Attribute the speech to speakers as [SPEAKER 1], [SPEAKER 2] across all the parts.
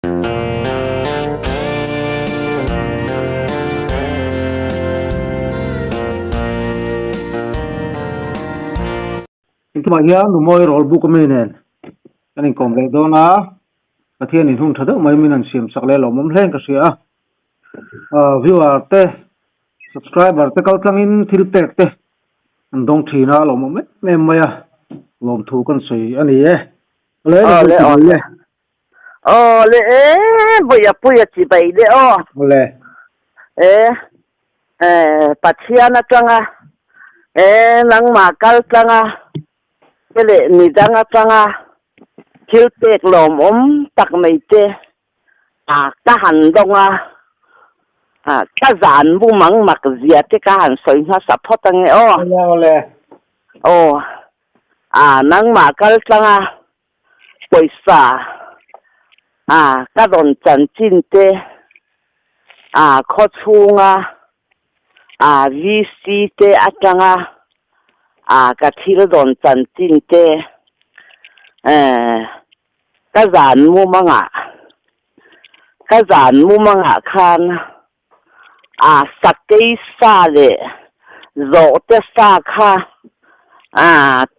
[SPEAKER 1] Engkimah hian Numawi rawl buk ami nen kan inkawm leh dawn a, Pathian in hun tha deuh mai min han siam sak leh lawmawm hlein ka hria a. Ahh viewer te subscriber te kal tlangin thil pek te an dawng thin a lawmawm em em mai a, lawmthu kan sawi a ni e. Awle
[SPEAKER 2] Awle awle awle e vawi puia chibai le aw.
[SPEAKER 1] Awle.
[SPEAKER 2] E Pathian atanga e nangmah kal tlanga te leh midang atanga thil pek lawmawm tak mai te a ka han dawng a, ka zan bumang mak zia te ka han sawi hmasa phawt ange aw.
[SPEAKER 1] Awle awle.
[SPEAKER 2] Aw a nangmah kal tlanga pawisa a ka rawn chanchin te a khaw chhunga a VC te atanga a ka thil rawn chanchin te eh ka zan mumangah ka zan mumangah khan a sakei sa leh zawhte sa kha a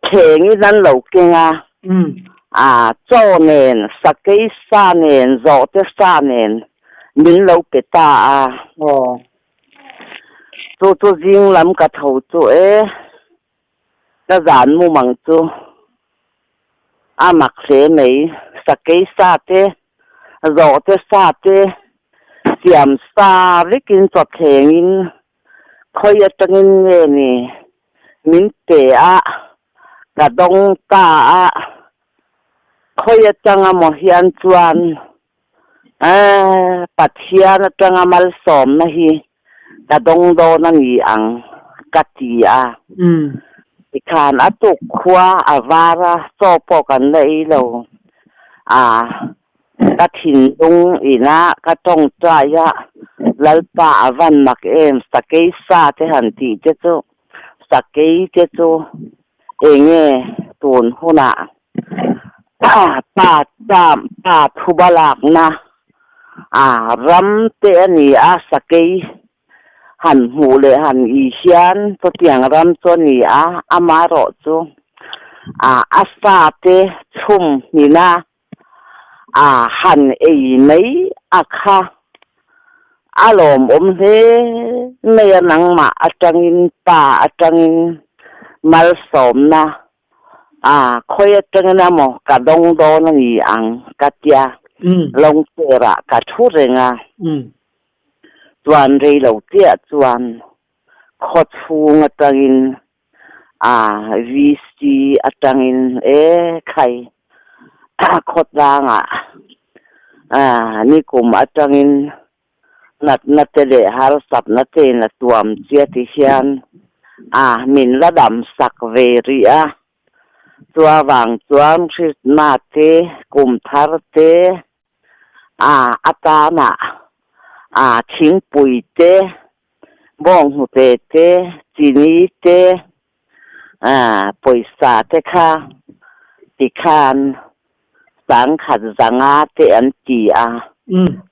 [SPEAKER 2] thlengin an lo keng a, a chaw nen sakei sa nen zawhte sa nen min lo pe ta a. Chu chu zing lam ka tho chu e. Ka zan mumang chu a mak hle mai. Sakei sa te, zawhte sa te, siam sa vekin chawthlengin khawi atangin nge ni min pe a, ka dawng ta a, khawi atanga maw hian chuan Pathian atanga malsawmna hi ka dawng dawn a ni ang ka ti a. Tikhan a tuk khua a var a, chaw pawh kan la ei lo. A ka thinlung ina ka tawngtai a, Lalpa a van mak em, sakei sa te han tih te chu, sakei te chu enge tun hunah Pa cham pa thuba lakna a ram te a ni a, sakei han hmuh leh han i hian chutiang ram chu a ni a, amaherawh chu a sa te chhum hmina a han ei mai a kha a lawmawm hle mai a, nangmah atangin pa atangin malsawmna A, khawi atangin amaw ka dawng dawn a ni ang ka tia, lawngcherah ka thu reng a, chuan rei lo chiah chuan khaw chhung atangin a, VC atangin e khai khawtlangah a nikum atangin natna te leh harsatna te in a tuam chia ti hian a min la dam sak ve rih a, chua vang chuan Krismas te kum thar te a atana a thingpui te bawnghnute te chini te a pawisa te kha tikhan sangkhat zanga te an ti a,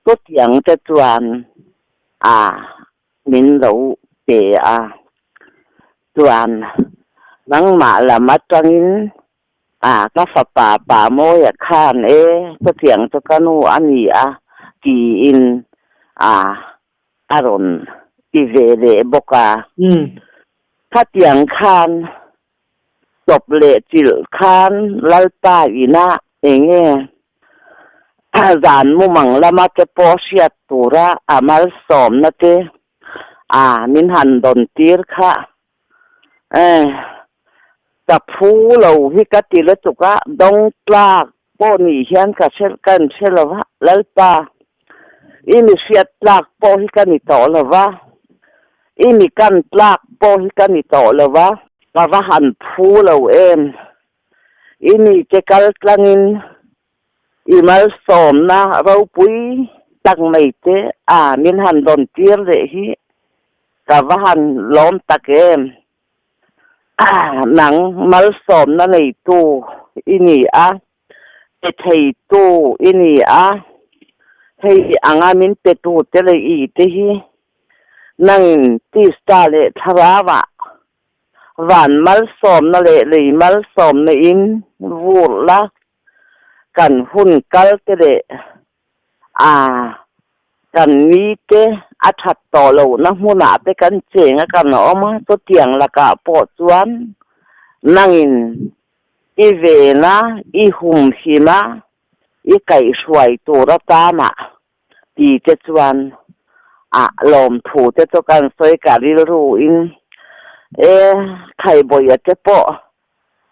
[SPEAKER 2] chutiang te chuan a min lo pe a, chuan nangmah lam atangin a ka fapa pa Mawia khan e chutiang chu ka nu a ni a tiin a a rawn ti ve leh bawk a. Khatiang khan tawp leh chilh khan Lalpa inah enge zan mumang lama te pawh hriat tura a malsawmna te a min han dawn tir kha eh ka phu lo hi ka ti lutuk a, dawng tlak pawh nih hian ka hre ka inhre lo va, Lalpa i mi hriat tlak pawh hi ka ni tawh lo va, i mi kan tlak pawh hi ka ni tawh lo va, ka va han phu lo em, i mite kal tlangin i malsawmna ropui tak mai te a min han dawn tir leh hi ka va han lawm tak em. Nang malsawmna neitu i ni a, pe theitu i ni a. Hei anga min petu te leh i te hi nangin tista leh thlarauah van malsawmna leh lei malsawmna in vur la, kan hun kal te leh a kan mite a that tawh lohna hmunah te kan cheng a kan awm a, chutiang lakah pawh chuan nangin i ven a, i humhim a, i kaihhruai tur atanah ti te chuan a lawmthu te chu kan sawi ka rilru in e Khaibawia te pawh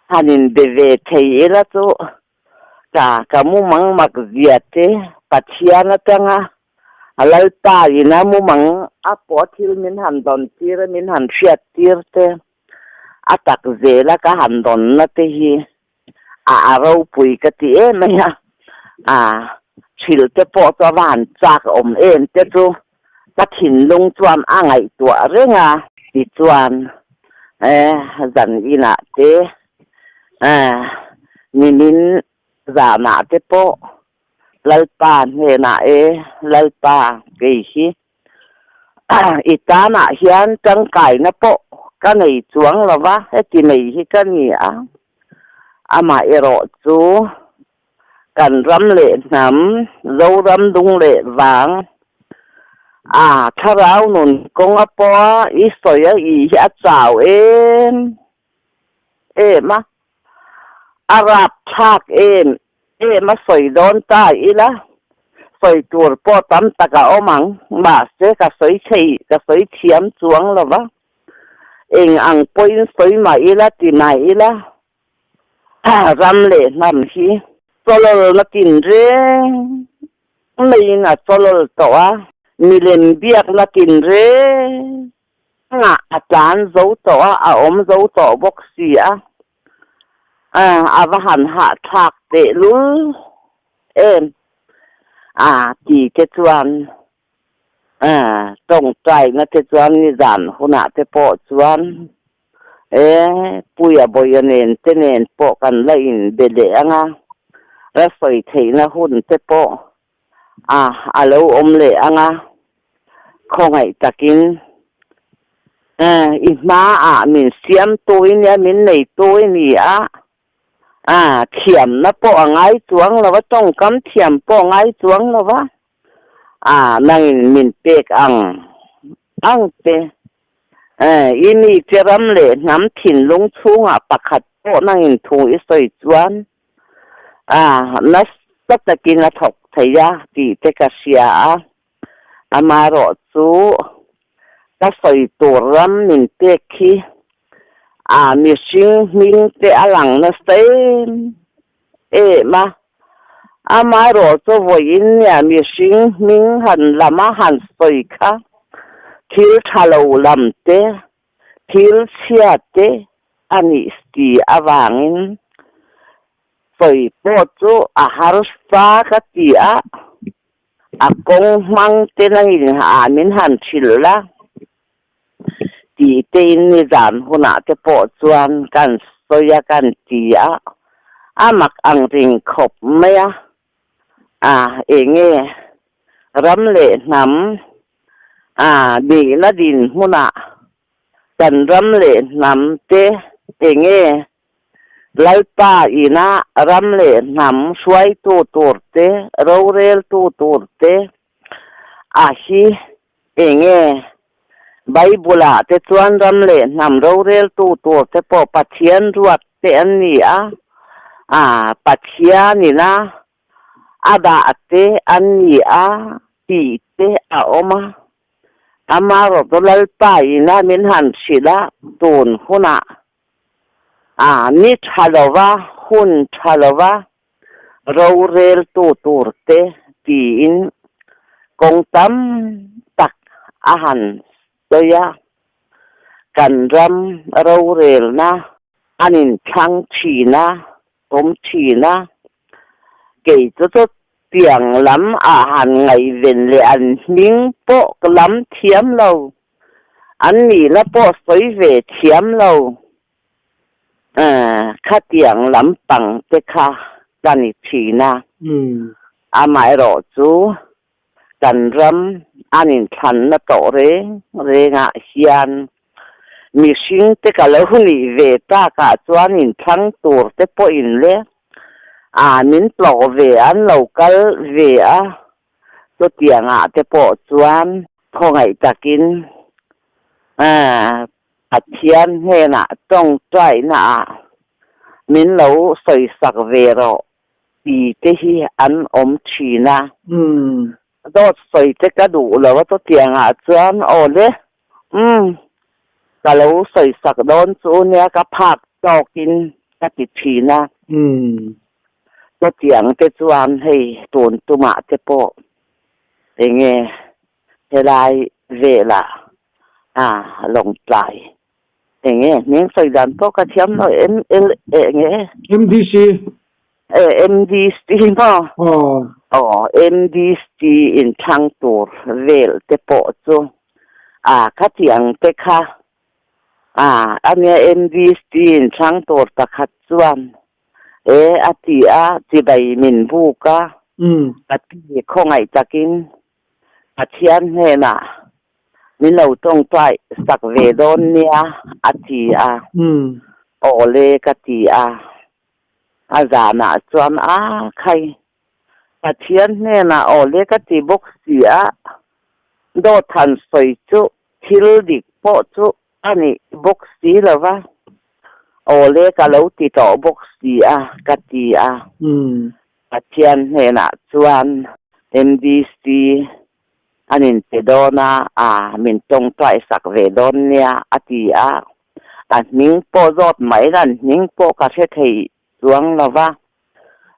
[SPEAKER 2] han in be ve thei ila chu ka ka mumang mak zia te Pathian atanga a Lalpa ina mumang a pawh thil min han dawn tir a min han hriat tir te a tak zela ka han dawn na te hi a a ropui ka ti em mai a, a thil te pawh chu a va han chak awm em te chu ka thinlung chuan a ngaihtuah reng a. Tichuan e zan inah te e nimin zanah te pawh Lalpa hnenah e Lalpa kei hi I tanah hian tangkaina pawh ka nei chuang lo va, heti nei hi ka ni a. Amaherawh chu kan ram leh hnam, Zoram dung leh vang, a thlarau nun kawnga pawha i sawi a i hi a chau em em a, a rapthlak em em a sawi dawn ta ila, sawi tur pawh tam tak a awm ang, mahse ka sawi thei, ka sawi thiam chuang lo va, eng ang pawhin sawi mah ila ti mah ila, ram leh hnam hi chawlawlna tinreng maiin a chawlawl tawh a, milem biakna tinreng ah a tlan zo tawh a, a awm zo tawh bawk si a. A va han hahthlak tehlul em a ti te chuan tawngtaina te chuan nizan hunah te pawh chuan e Puia Bawia nen te nen pawh kan la inbe leh ang a, la sawi theihna hun te pawh a a lo awm leh ang a, khawngaih takin i hmaah min siamtu i nia, min neitu i ni a, a thiamna pawh a ngai chuang lo va, tawngkam thiam pawh a ngai chuang lo va, a nangin min pek ang ang te, i mi che ram leh hnam thinlung chhungah pakhat pawh nangin thu i sawi chuan A, nasa takin a thawk thei a tih te ka hria a, amaherawh chu ka sawi tur ram min pek khi a mihring hming te a lang nasa em em a, amaherawh chu vawiin nia mihring hming han lam a han sawi kha thil tha lo lam te Thil chhia te a nih si avangin sawi pawh chu a harsa ka ti a, a kawng hmang te nangin ah min han hrilh la tih te in nizan hunah te pawh chuan kan sawi a kan ti a, a mak ang ring khawp mai a, a enge ram leh hnam A nihna dinhmunah kan ram leh hnam te enge Lalpa ina ram leh hnam hruaitu tur te, roreltu tur te a hi enge Bible-ah te chuan ram leh hnam roreltu tur te pawh Pathian ruat te an ni a, a Pathian ina A dah te an ni a tih te a awm a, amaherawhchu Lalpa ina min han hrilh a, tun hunah a ni tha lova, hun tha lova roreltu tur te tiin kawng tam tak a han sawi a, kan ram rorelna an inthlang thin a. Awm thin a, kei chu chu tiang lam ah han ngaihven leh an hming pawh ka lam thiam lo, an nihna pawh sawi ve thiam lo, khatiang lam pang te kha ka ni thin a, amaherawh chu. Kan ram an inthlanna tawh reng rengah hian mihringte ka lo nih ve takah chuan inthlang tur te pawhin le ah min tlawh ve an lo kal ve a, chutiangah te pawh chuan khawngaih takin ah Pathian hnenah tawngtaihnaah min lo sawisak ve rawh ti te hi an awm thin a. Dawt sawi te ka duh lo a chutiangah chuan aw le, umm ka lo sawisak dawn chu nia ka phak tawkin ka ti thin a. Chutiang te chuan hei tun tumah te pawh enge helai velah a lawngtlai Enge hming sawi dan pawh ka thiam lo ML enge?
[SPEAKER 1] MDC.
[SPEAKER 2] E MDC maw? Aw. Aw MDC inthlang tur vel te pawh chu a khatiang te kha a ania MDC inthlang tur pakhat chuan e a ti a chibai min buk a ka ti khawngaih takin Pathian hnenah min lo tawngtai sak ve dawn nia a ti a, awle ka ti a, a zanah chuan a khai Pathian hnenah awle ka ti bawk si a, dawt han sawi chu thil dik pawh chu a nih bawk si lo va, awle ka lo ti tawh bawk si a ka ti a. Pathian hnenah chuan MDC an inpe dawn a, a min tawngtai sak ve dawn nia a ti a, a hming pawh zawt mai la an hming pawh ka hre thei chuang lo va,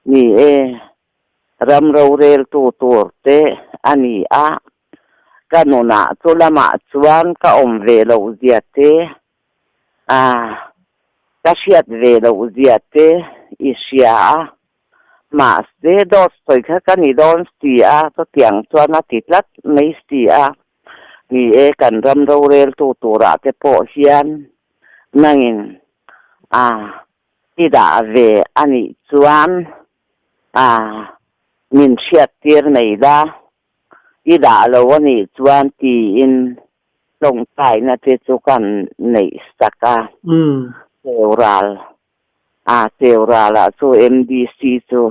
[SPEAKER 2] ni e, ram roreltu tur te a ni a, ka nunah chu lamah chuan ka awm ve loh zia te A, ka hriat ve loh zia te i hria a, mahse dawt sawi kha ka ni dawn si a, chutiang chuan a ti tlat mai si a, ni e kan ram roreltu turah te pawh hian nangin a i dah ve a nih chuan a min hriattir mai la, i dah lo a nih chuan tiin Tawngtaina te chu kan neih sak a, Cheural a Cheuralah chu MDC chu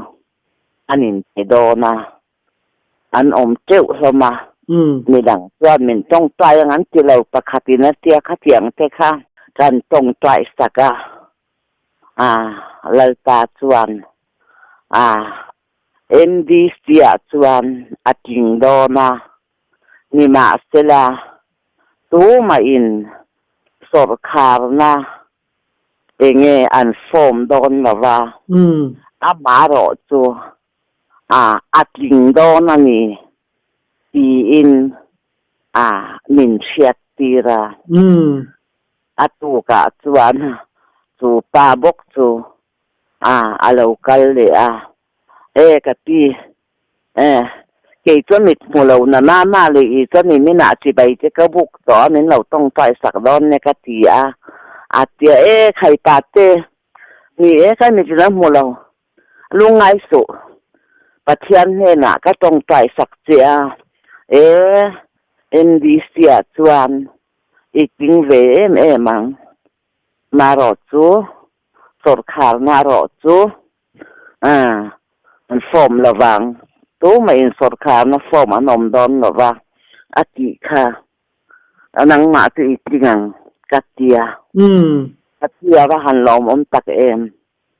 [SPEAKER 2] an inpe dawn a, an awm teuh hlawm a, midang chuan min tawngtai ang an ti lo pakhatin a tia khatiang te kha kan tawngtai sak a, a Lalpa chuan a MDC ah chuan a tling dawn a. Nimahsela, tumahin sawrkharna enge an form dawn lo va, amaherawh chu a a tling dawn a ni tiin a min hriattir a. A tukah chuan chu pa bawk chu a a lo kal leh a, E ka ti, Eh, kei chuan mit hmu lo na na na leh i chuan i minah chibai che ka buk tawh a, min lo tawngtai sak dawn nia ka ti a. A tia, E, khai pa te, ni e, ka mit in a hmu lo, lungngai suh, Pathian hnenah ka tawngtai sak che a, e, MDC ah chuan i tling ve em em ang, marawh chu, sawrkharna rawh chu, A, an form lo vang. Tumah in sawrkharna form an awm dawn lo va, a tih kha. A nangmah chu i tling ang, ka ti a. Ka ti a va han lawmawm tak em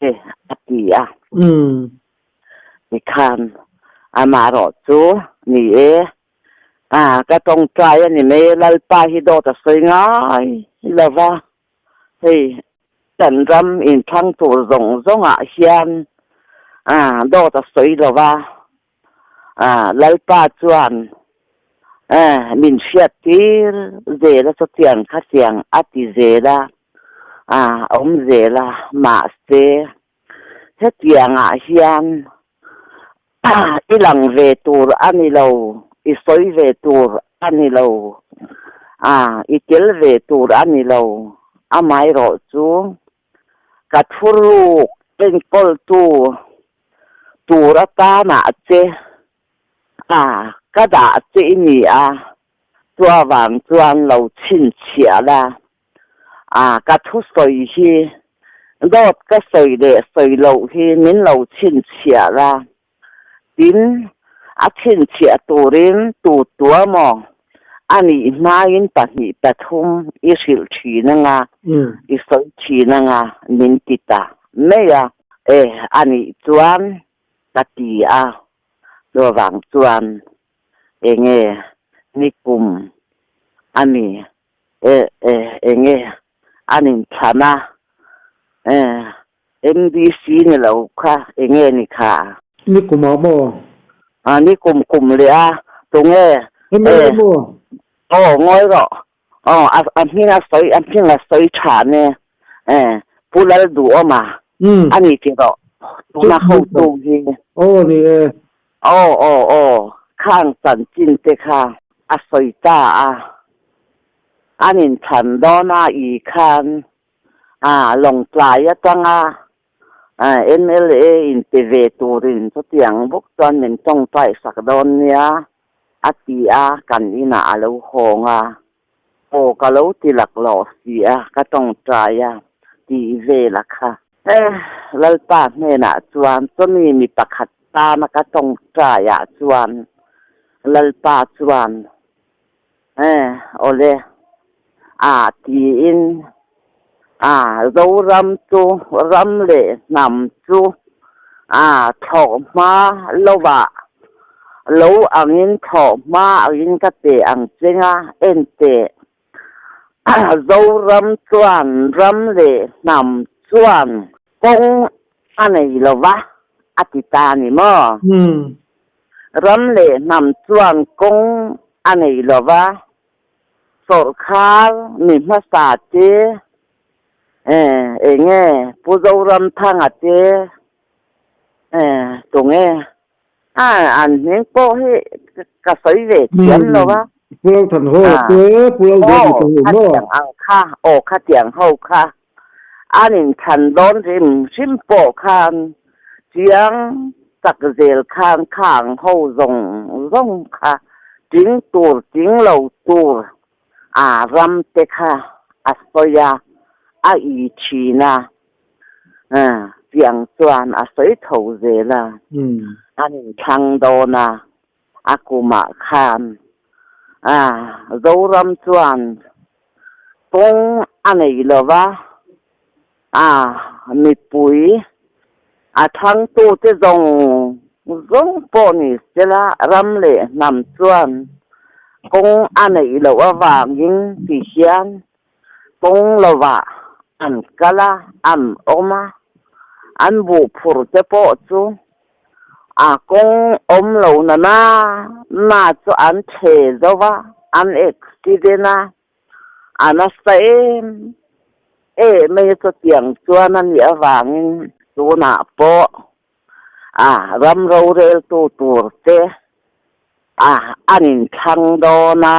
[SPEAKER 2] te a ti a. Tikhan amaherawh chu ni e, a, ka tawngtai a ni mai, Lalpa hi dawt a sawi ngai lo va. Hei kan ram inthlang tur zawng zawngah hian dawt a sawi lo va, Lalpa chuan min hriattir zel a, chutiang khatiang a ti zel a, a awm zel a, mahse hetiangah hian I lang ve tur a ni lo, i sawi ve tur a ni lo, a i tel ve tur a ni lo, amaherawh chu ka thuruk enkawltu tur atanah che a. Ka dah che i ni a, chuavang chuan lo chhinchhiah la. A, ka thusawi hi dawt ka sawi leh sawi loh hi min lo chhinchhiah la. Tin, a chhinchhiah turin tu tua maw a nih hmain pahnih pathum i hrilh thin anga, i sawi thin anga min ti ta mai a. E, a nih chuan ka ti a, chuvang chuan enge nikum a ni e, e, enge an inthlan a, e, MDC ni lo kha enge ni kha?
[SPEAKER 1] Ni kum ah maw?
[SPEAKER 2] A ni kum kum leh a, tunge?
[SPEAKER 1] MLA maw?
[SPEAKER 2] Aw ngawi rawh. Aw a a hming a sawi a hming a sawi tha ne. E Pu Lalduhawma a ni ti rawh. Tuna hotu hi.
[SPEAKER 1] Aw ni e.
[SPEAKER 2] Aw aw aw khang chanchin te kha a sawi ta a. An inthlan dawn a i khan A Lawngtlai atanga mla in pe ve turin chutiang bawk chuan min tawngtai sak dawn nia a ti a, kan inah a lo hawng a, aw ka lo ti laklawh si a, ka tawngtai a tih vel a kha. E, Lalpa hnenah chuan chawmi mi pakhat tana ka tawngtai ah chuan Lalpa chuan E, awle. A tiin a Zoram chu ram leh hnam chu a thlawh hma lovah lo angin thlawh hma angin ka pe ang chenga en teh. Zoram chuan ram leh hnam chuan kawng a nei lova a ti ta ni maw? Ram leh hnam chuan kawng a nei lo va, sawrkhar mi hmasa te, eng nge Pu Zoramthanga te, tunge an hming pawh hi ka sawi ve thiam lo va.
[SPEAKER 1] Pu Lalthanhawla te, Pu Lalduhawma te ho maw?
[SPEAKER 2] Khatiang ang kha, aw khatiang ho kha an inthlan dawn hrim hrim pawh khan chiang tak zel khan khang ho zawng zawng kha ting tur ting lo tur a ram te kha a sawi a, a i thin a, tiang chuan a sawi tho zel a, an inthlang dawn a, a kumah khan a Zoram chuan kawng a nei lo va, a mipui a thangtute zawng zawng pawh ni sela ram leh hnam chuan kawng a neih loh avangin ti hian kawng lovah an kal a, an awm a, an buhphur te pawh chu A kawng awm lo na na na chu an chhe zo va, an accident a, a nasa em em mai a chutiang chuan a nih avangin tunah pawh a ram roreltu tur te a an inthlang dawn a,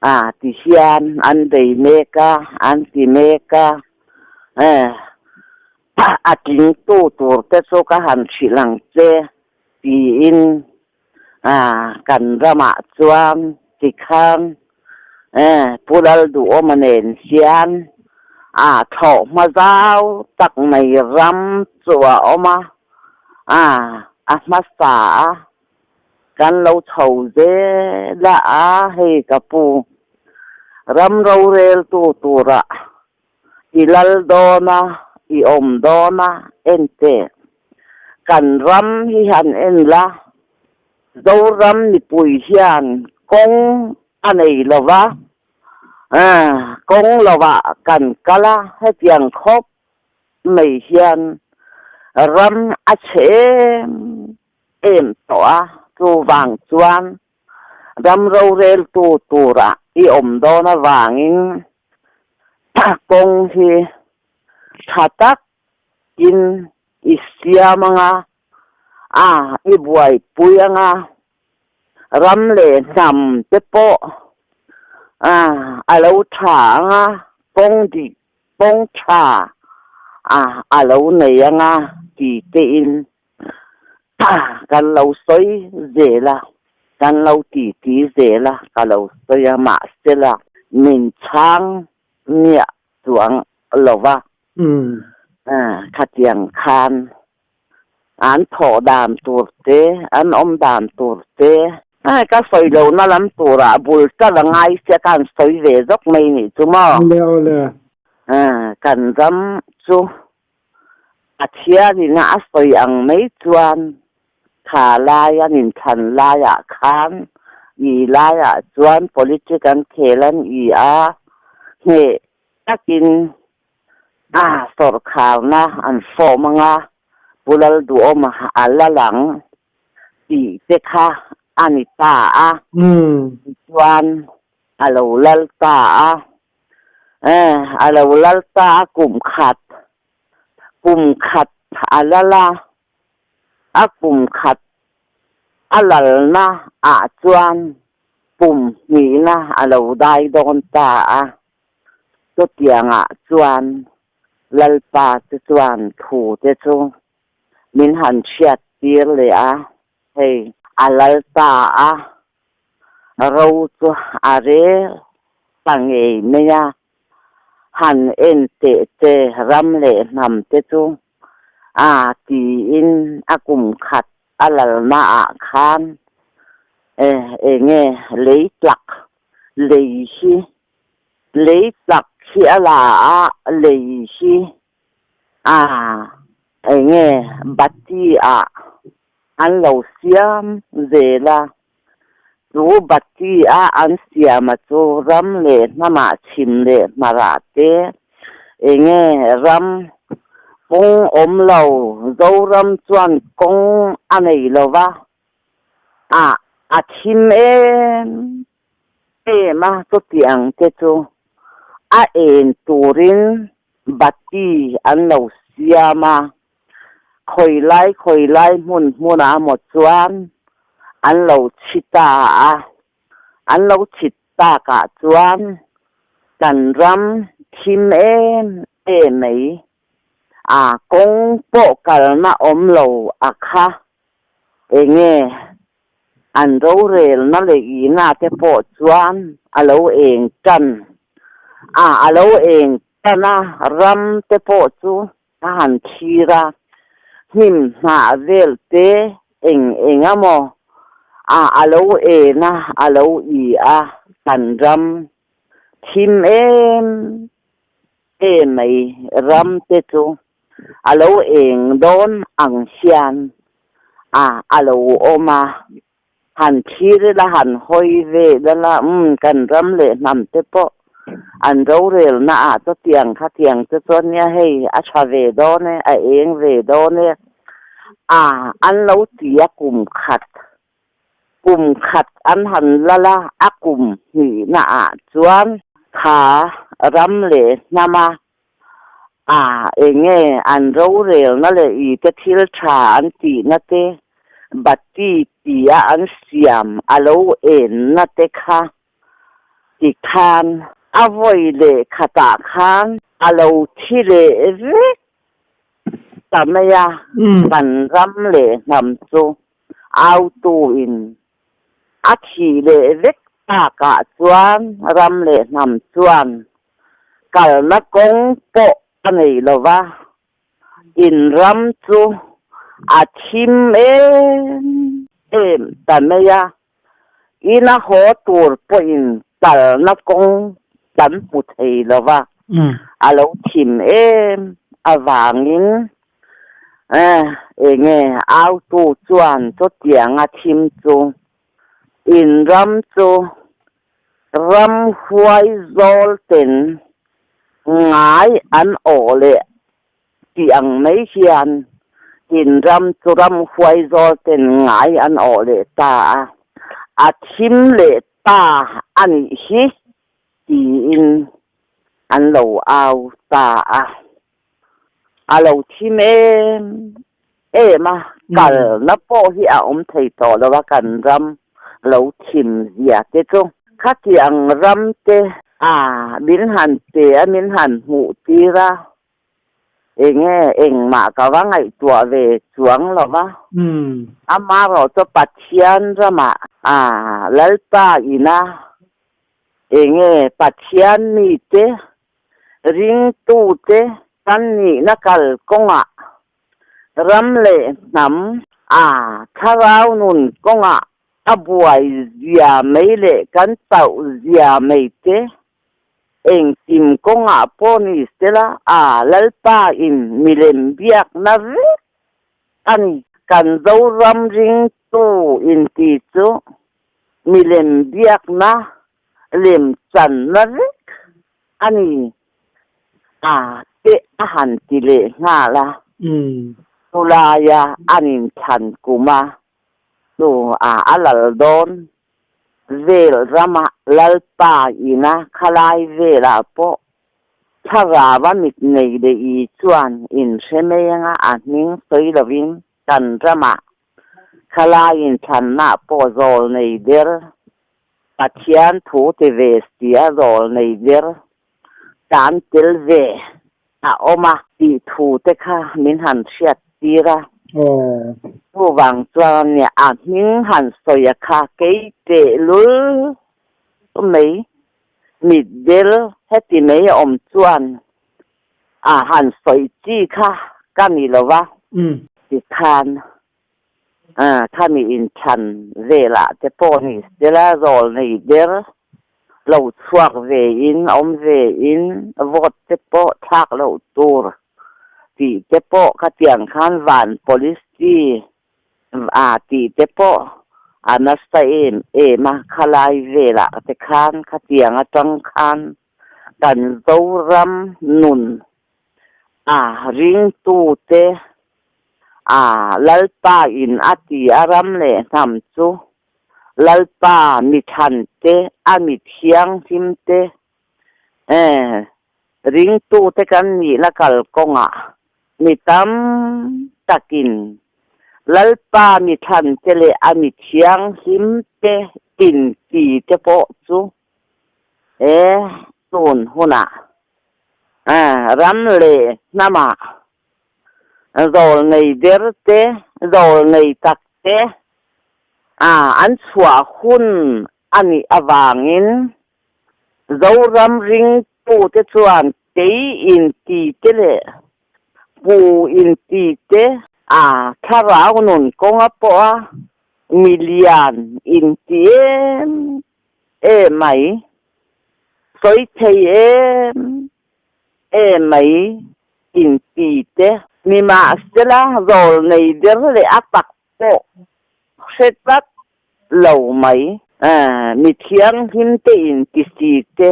[SPEAKER 2] a ti hian an bei mek a, an ti mek a, a tlingtu tur te chu ka han hrilh ang che tiin kan ramah chuan tikhan Pu Lalduhawma nen hian a thlawh hma zau tak mai ram chu a awm a, a hmasa a. Kan lo chho zel a, a hei ka pu, ram roreltu turah i lal dawn a, i awm dawn a, en teh. Kan ram hi han en la, Zoram mipui hian kawng a nei lo va, kawng lovah kan kal a, hetiang khawp mai hian ram a chhe em em tawh a, chuvang chuan ram roreltu tura i awm dawn avangin kawng hi tha takin i siam anga, a i buaipui anga, ram leh hnam te pawh a lo tha anga, kawng dik kawng tha a lo nei anga ti tein kan lo sawi zel a. Kan lo titi zel a, ka lo sawi a, mahsela min chhang miah chuang lo va. Khatiang khan an thawh dan tur te, an awm dan tur te. Ka sawi lohna lam turah bul ṭal a ngai sia ka han sawi ve zawk mai nih chu maw?
[SPEAKER 1] Awle awle.
[SPEAKER 2] Kan ram chu Pathianin a sawi ang mai chuan kha lai an inthlan laiah khan i laiah chuan politic an khel an i a, hneh takin a sawrkharna an form anga Pu Lalduhawma a la lang tih te kha a ni ta a, tichuan a lo lal ta a. A lo lal ta a kum khat, kum khat a lal a, a kum khat a lalna ah chuan kum hnihna a lo dai dawn ta a, chutiangah chuan Lalpa te chuan thu te chu min han hriat tir leh a, hei a lal ta a, ro chu a rel ta ngei mai a, han en teh che ram leh hnam te chu a tiin a kum khat a lalna ah khan enge lei tlak lei hi lei tlak hi a la a lei hi a enge bati ah an lo siam zel a, chu bati a an siam a chu ram leh hnamah chhim leh hmarah te enge ram kawng awm lo Zoram chuan kawng a nei lo va a a thim em em a chutiang te chu a en turin bati an lo siam a, khawi lai khawi lai hmun hmunah maw chuan an lo chhi ta a, an lo chhit takah chuan kan ram thim em em mai a, kawng pawh kalna awm lo a kha enge an rorelna leh ihna te pawh chuan a lo eng tan a, a lo eng tan a, ram te pawh chu a han thlir a, hnim hnah vel te eng eng a maw a, a lo en a, a lo i a, kan ram thim em em mai ram te chu a lo eng dawn ang hian a a lo awm a, han thlir ila han hawi ve ila umm kan ram leh hnam te pawh an rorelna ah chu tiang kha tiang te chuan nia hei a tha ve dawn e a eng ve dawn e a an lo ti a kum khat kum khat an han lal a a kum hnihna ah chuan kha ram leh hnam a A, enge an rorelna leh i te thil tha an tihna te, bati tia an siam a lo enna te kha ti khan a vawi leh khatah khan a lo thi leh vek ta mai a, kan ram leh hnam chu autu in a thih leh vek takah chuan ram leh hnam chuan kalna kawng pawh a nei lo va, in ram chu a thim em em ta mai a, ina haw tur pawhin kalna kawng kan hmu thei lo va, a lo thim em avangin enge autu chuan chutianga thim chu in ram chu Ramhuai zawl ten ngai an awh leh tih ang mai hian in ram chu ramhuai zawl ten ngai an awh leh ta a, a thim leh ta a nih hi tiin an lo au ta a. A lo thim em em a, kalna pawh hi a awm thei tawh lo a kan ram lo thim zia te chu. Khatiang ram te a min han pe a min han hmuh tir a, enge engmah ka va ngaihtuah ve chuang lo va, amaherawhchu Pathian ramah. A Lalpa ina enge Pathian mite ringtute kan nihna kal kawngah ram leh hnam a thlarau nun kawngah a buai zia mai leh kan chauh zia mai te engkim kawngah pawh ni sela a Lalpa in milem biakna vek a ni. Kan Zoram ringtu inti chu milem biakna lem channa vek a ni a te a han ti leh nghal a. Chulaia an inthlan kum a chu a a lal dawn vel rama Lalpa ina khalai velah pawh Thlarau a mit nei leh i chuan inhre mai anga a hming sawi lovin kan ramah khalai inthlanna pawh zawl nei der, Pathian thu ti ve si a zawl nei der tan tel ve a awm a tih thu te kha min han hriat tir a. Chuvang chuan a hming han sawi a kha kei tehlul mai Mitdel heti mai a awm chuan a han sawi chi kha ka ni lo va, tikhan khami inchhan velah te pawh ni sela zawl nei der lo chhuak ve in awm ve in vote te pawh thlak loh tur tih te pawh khatiang khan van policy A tih te pawh a nasa em em a, khalai velah te khan khatiang atang khan kan Zoram nun a ringtute a Lalpa in a ti a ram leh hnam chu Lalpa mithlan te a mi thianghlim te Ringtute kan nihna kalkawngah mi tam takin Lalpa mi thlante leh a mi thianghlimte inti te pawh chu he tun hunah ram leh hnamah zawlnei der te, zawlnei tak te an chhuah hun a nih avangin Zoram ringtute chuan kei inti te leh pu inti te a thlarau nun kawnga pawha milian inti em em mai, sawi thei em em mai inti te. Nimahsela zawl nei der leh a tak pawh hre tlat lo mai. Mi thianghlim te in ti si te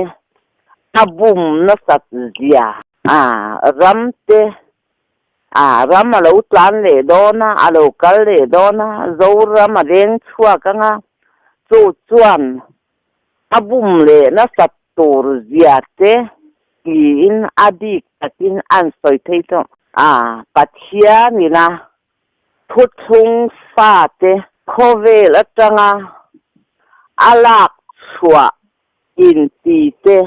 [SPEAKER 2] a bum nasat zia. Ram te ram a lo tlan leh dawn a, a lo kal leh dawn a, Zoram a leng chhuak anga chu chuan a bum leh nasat tur zia te tiin a bik takin an sawi thei tawh. Pathian ina Thuthlung fate khawvel atanga a lak chhuah inti te,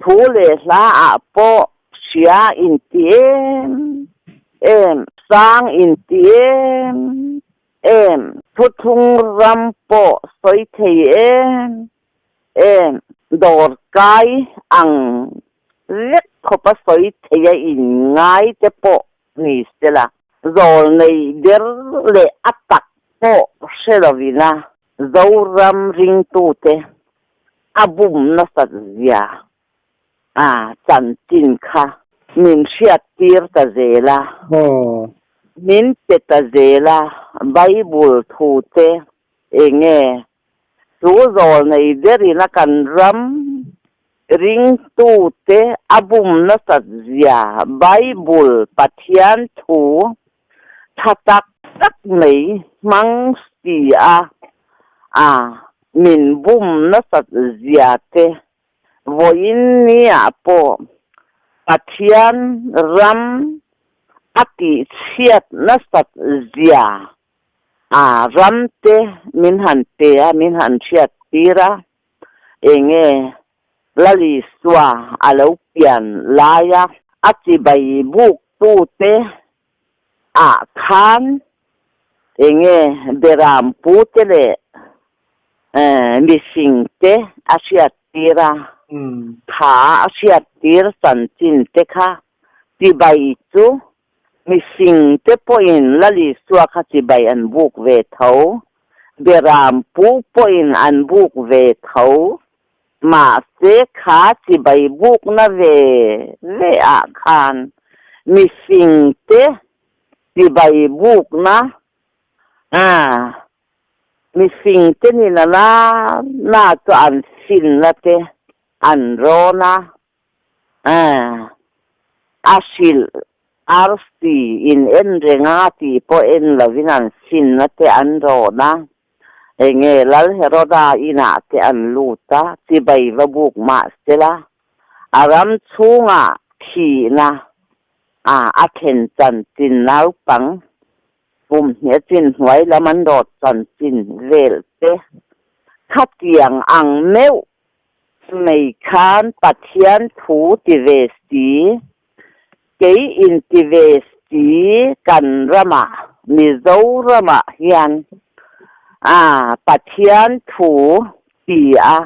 [SPEAKER 2] thu leh hla ah pawh hria inti em em, sang inti em em, thuthlung ram pawh sawi thei em em, dawr kai ang vek khawpa sawi thei a inngai te pawh ni sela, zawl nei der leh a tak pawh hre lovina Zoram ringtute a bum nasat zia a chanchin kha min hriattir ta zel a, min pe ta zel a, Bible thute enge Chu zawl nei derina kan ram ringtute a bum nasat zia Bible Pathian thu tha tak tak mai hmang si a a min bum nasat zia te vawiin niah pawh Pathian ram a tihchhiat nasat zia A ram te min han pe a, min han hriat tir a, enge Lalisua a lo pian lai a, a chibai buk tu te ah khan enge Beram pu te leh. Mihringte a hriattir a, tha a hriattir chanchin te kha chibai chu mihringte pawhin Lal Isua kha chibai an buk ve tho, Beram pu pawhin an buk ve tho, mahse kha chibai bukna ve ve ah khan mihringte chibai bukna Mihring te ni na na na chu an finna te an rawn a, a hrilh arsi in en reng a tih pawh en lovin an finna te an rawn a, enge Lal Heroda inah te an lut a, chibai va buk mah sela a ram chhungah thihna a thlen chanchin naupang Kum hnih chin hnuai lam an rawt chanchin vel te khatiang ang meuh mai khan Pathian thu ti ve si, kei in ti ve si kan ramah Mizoramah hian a Pathian thu ti a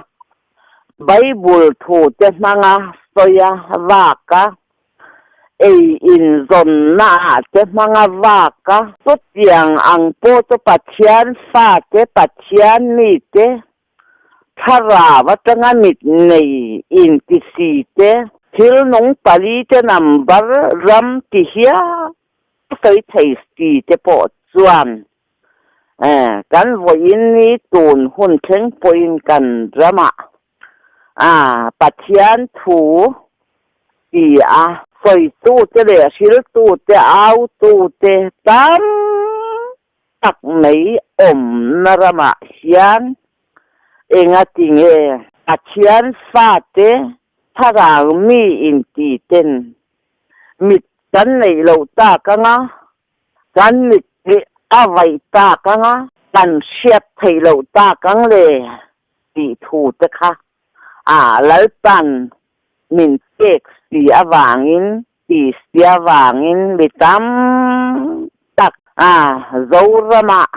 [SPEAKER 2] Bible thu te hmanga sawi a vak a Ei inzawnna ah te hmanga vak a. Chutiang ang pawh chu Pathian fate, Pathian mite, thlarau atanga mit nei intisi te, thil nung pali te number ram ti hial sawi thei si te pawh chuan kan vawiin ni tun hun thleng pawhin kan ramah A, Pathian thu ti a sawitute leh hriltute, autute tam tak mai awmna ramah hian engatinge Pathian fate thlarau mi intiten mit kan neih loh tak anga Kan mit hi a vaih tak ang a, kan hriat theih loh tak ang le tih thu te kha a Lalpan min pek si avangin ti si avangin mi tam tak a Zoramah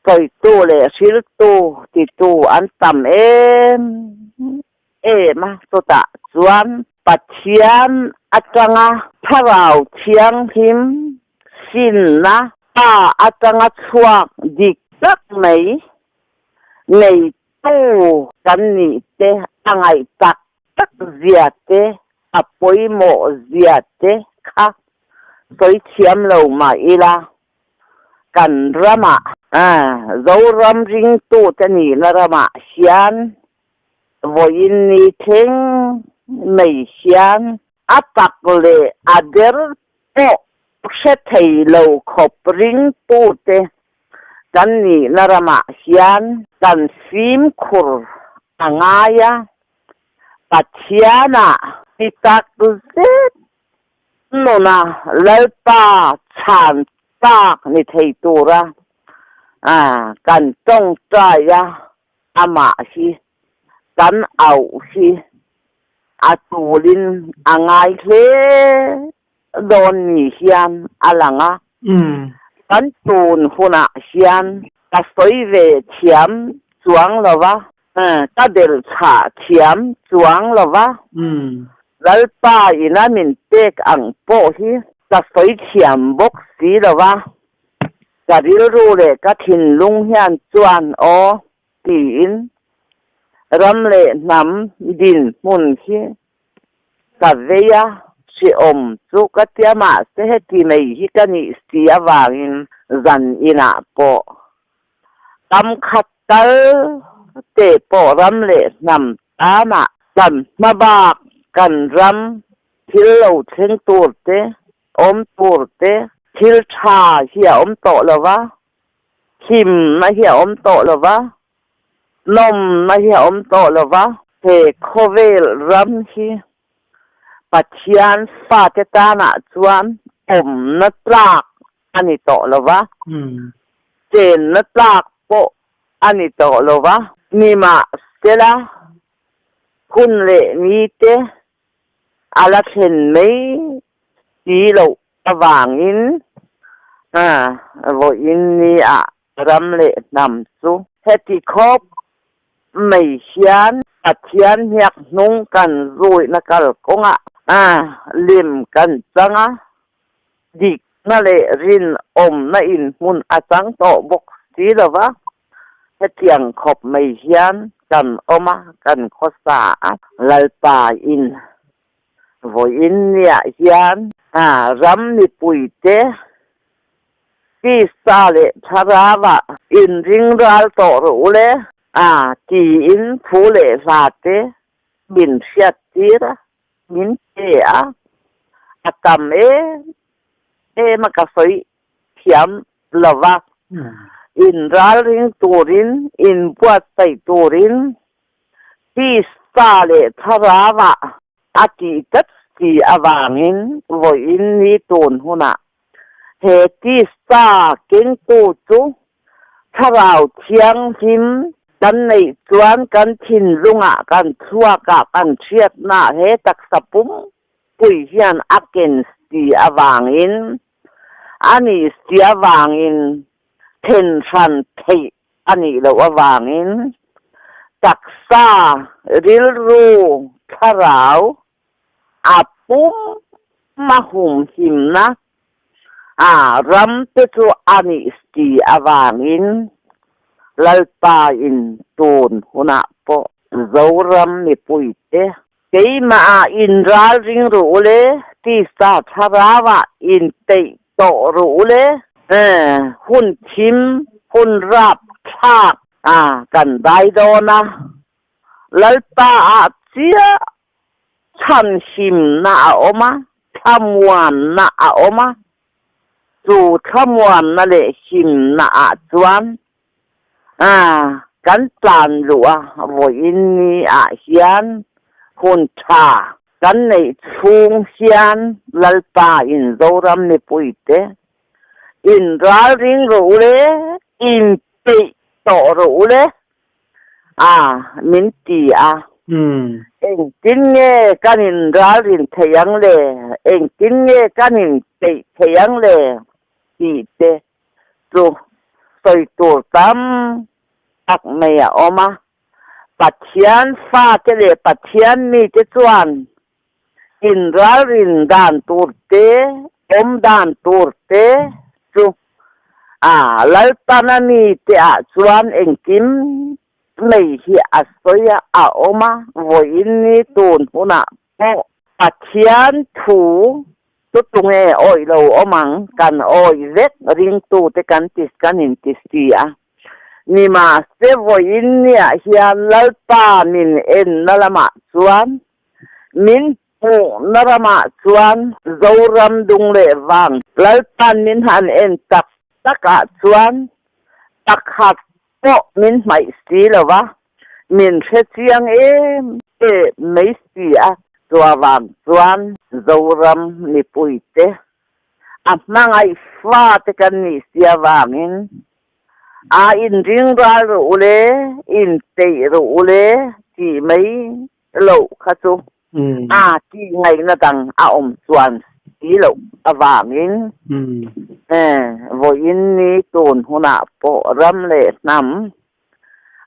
[SPEAKER 2] sawitu leh hriltu titu an tam em em a, chutah chuan Pathian atanga Thlarau Thianghlim sinna pa atanga chhuak dik tak mai neitu kan nih te a ngaih tak tak zia te, a pawimawh zia te kha sawi thiam lo mah ila kan ramah, Zoram ringtute nihna ramah hian Vawiin ni thleng mai hian a tak leh a der pawh hre thei lo khawp ringtute kan nihna ramah hian kan fimkhur a ngai a, Pathianah ti tak zet nuna Lalpa chhan tak ni thei tura kan tawngtai a. Amah hi kan auh hi a tulin a ngai hle dawn ni hian a lang a. Kan tun hunah hian ka sawi ve thiam chuang lo va, ka belhchhah thiam chuang lo va, Lalpa ina min pek ang pawh hi ka sawi thiam bawk si lo va. Ka rilru leh ka thinlung hian chuan aw tiin ram leh hnam dinhmun hi ka vei a, hrehawm chu ka tia mahse heti mai hi ka nih si avangin zan inah pawh kam khat tal te pawh ram leh hnam tanah kan hma bak kan ram thil lo thleng tur te Awm tur te thil tha hi a awm tawh lo va, himna hi a awm tawh lo va, nawmna hi a awm tawh lo va. He khawvel ram hi Pathian fate tanah chuan awmna tlak a ni tawh lo va, chenna tlak pawh a ni tawh lo va. Nimahsela, hun leh nite a la thlen mai si loh avangin vawiin ni ah ram leh hnam chu Heti khawp mai hian Pathian hniak hnung kan zuihna kalkawngah lim kan chang a, dikna leh rinawmna inhmun a chang tawh bawk si lo va, hetiang khawp mai hian kan awm a, kan khawsa a, Lalpa in vawiin niah hian ram mipuite Tisa leh thlarauah inring ral tawh rawh u le, a tiin thu leh hla te min hriat tir a, min pe a, a tam em em a ka sawi thiam lo va, inralring turin, inbuatsaih turin tisa leh thlarauah a tih tlat si avangin vawiin ni tun hunah He tisa kengtu chu Thlarau Thianghlim kan neih chuan kan thinlungah, kan thluakah, kan hriatnaah he taksa pumpui hian a ken si avangin, a nih si avangin then hran theih a nih loh avangin taksa, rilru, thlarau A pum a humhimna a ram te chu a nih si avangin Lalpa in tun hunah pawh Zoram mipuite keimah ah in ralring ruh u le, tisa thlarau ah in peih tawh ruh u le, hun thim hun rap thlak a kan dai dawn a, Lalpa ah chiah chhanhimna a awm a, thlamuanna a awm a, chu thlamuanna leh himna ah chuan kan tlan luh a, vawiin ni ah hian hun tha kan neih chhung hian Lalpa in Zoram mipuite in ralring rawh u le, in peih tawh rawh u le. A, min ti a. Engtin nge kan inralrin thei ang le? Engtin nge kan inpeih thei ang le? tih te chu sawi tur tam tak mai a awm a. Pathian fate leh Pathian mite chuan Inralrin dan tur te, awm dan tur te chu a Lalpana mite ah chuan engkim mai hi a sawi a, a awm a, vawiin ni tun hunah pawh Pathian thu chu tunge awih lo awm ang, kan awih vek ringtute kan ti kan inti si a. Nimahse vawiin niah hian Lalpa min enna lamah chuan Min hmuhna ramah chuan Zoram dung leh vang Lalpan min han en tak takah chuan pakhat pawh min hmaih si lo va, min hre chiang em em mai si a. Chua vang chuan Zoram mipuite a hmangaih fate kan nih si avangin a inring ral rawh u le, inpeih rawh u le tih mai loh kha chu a tih ngaihna dang a awm chuan si loh avangin vawiin ni tun hunah pawh ram leh hnam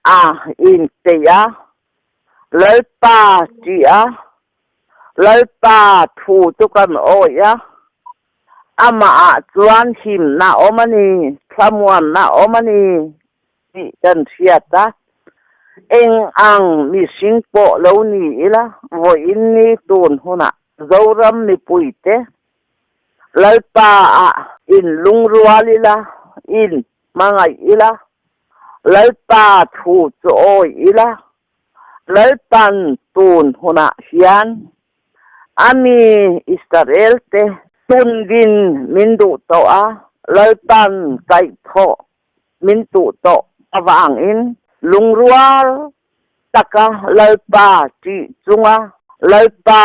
[SPEAKER 2] a inpeih a, Lalpa tih a, Lalpa thu chu kan awih a, amahah chuan himna a awm a ni, thlamuanna a awm a ni tih kan hriat a, eng ang mihring pawh lo ni ila, vawiin ni tun hunah Zoram mipuite Lalpa ah in lungrual ila, in hmangaih ila, Lalpa thu chu awih ila, Lalpan tun hunah hian a mi Israel-te tundin min duh tawh a, Lalpan kaihthawh min tuh tawh avangin lungrual taka Lalpa ṭih chunga Lalpa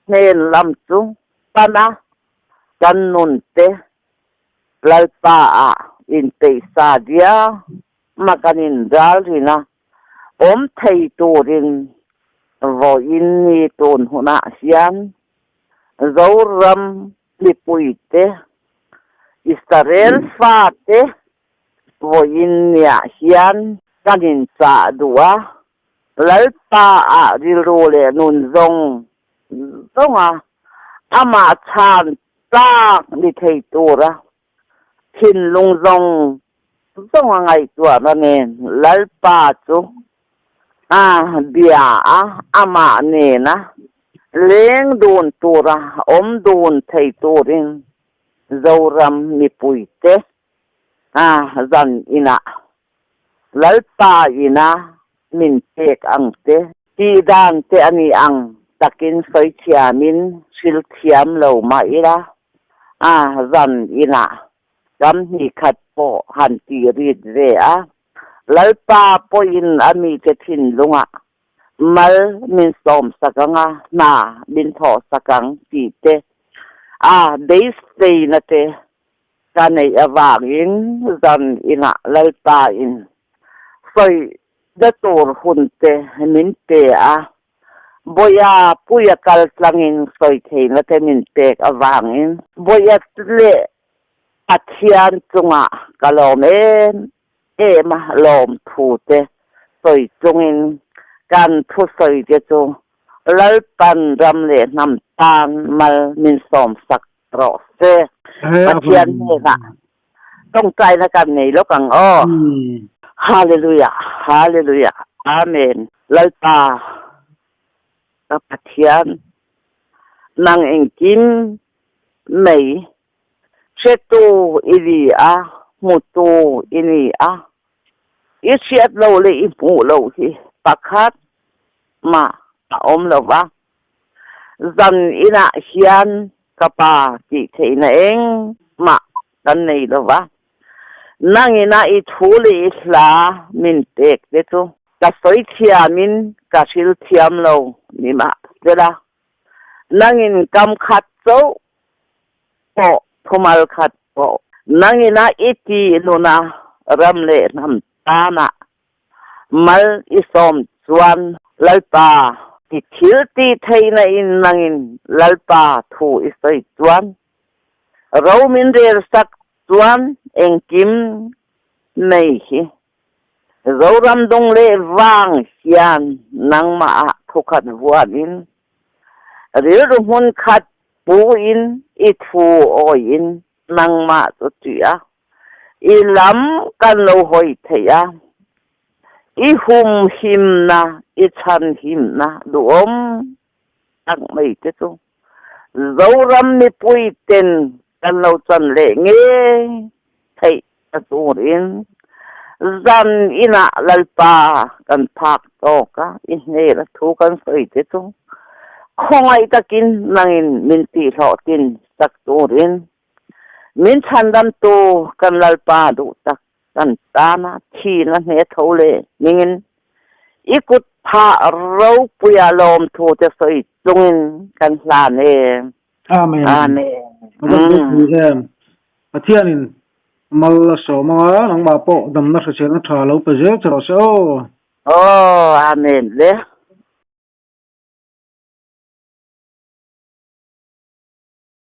[SPEAKER 2] hnen lam chu pana kan nunte Lalpa-ah inpeihsa dia ma kan inral rin a, awm thei turin vawiin ni tun hunah hian Zoram mipuite, Israel fate, Vawiin niah hian kan inchah duh a, Lalpa ah rilru leh nun zawng zawnga amah chhan tlak ni thei tura thinlung zawng zawnga ngaihtuahna nen Lalpa chu a bia a, amah nena leng dun tura awm dun thei turin Zoram mipuite a zan inah Lalpa ina min pek ang te. Tih dan te a ni ang takin sawi thiamin hril thiam lo mah ila, a zan inah kam hnih khat pawh han ti rit ve a, Lalpa pawhin a mite thinlungah mal min sawm sak ang a, hna min thawh sak ang tih te, a beiseina te Ka neih avangin zan inah Lalpa in sawi na tur hun te min pe a, Bawia puia kal tlangin sawi theihna te min pek avangin Bawia leh Pathian chungah ka lawm em em a, lawmthu te sawi chungin kan thusawi te chu Lalpan ram leh hnam tan mal min sawmsak rawh se. Pathian hnenah tawngtaina kan nei lawk ang aw. Hallelujah Hallelujah Amen Lalpa ka Pathian nang engkim mai hretu i ni a hmutu i ni a i hriat loh leh i hmuh loh hi pakhat mah a awm lo va. Zan inah hian ka pa tih theihna engmah kan nei lo va, nangina i thu leh i hla min pek te chu ka sawi thiamin ka hril thiam lo ni mah sela, nangin kam khat chauh pawh thumal khat pawh nangina i tih nuna ram leh hnam tanah Mal i sawm chuan Lalpa i thil tih theihna in nangin Lalpa thu i sawi chuan ro min rel sak chuan engkim nei hi Zoram dung leh vang hian nangmah ah thukhat vuan in rilru hmun khat pu in i thu awi in nangmah chu ṭih a I lam kan lo hawi theih a, i humhimna, i chhanhimna duhawm tak mai te chu Zoram mipui ten kan lo chan leh ngei theih ta turin zan inah Lalpa kan phak tawk a, i hnela thu kan sawi te chu khawngaih takin nangin min tihhlawhtin sak turin Min chhandamtu kan Lalpa duh tak kan tana thina hne tho leh hmingin i kut phah ropuia lawmthu te sawi chungin kan hlan e.
[SPEAKER 1] Amen.
[SPEAKER 2] Amen.
[SPEAKER 1] A va ropui em. Pathianin mal a sawm anga nangmah pawh damna hriselna tha lo pe zel che rawh se aw.
[SPEAKER 2] Aw Amen le.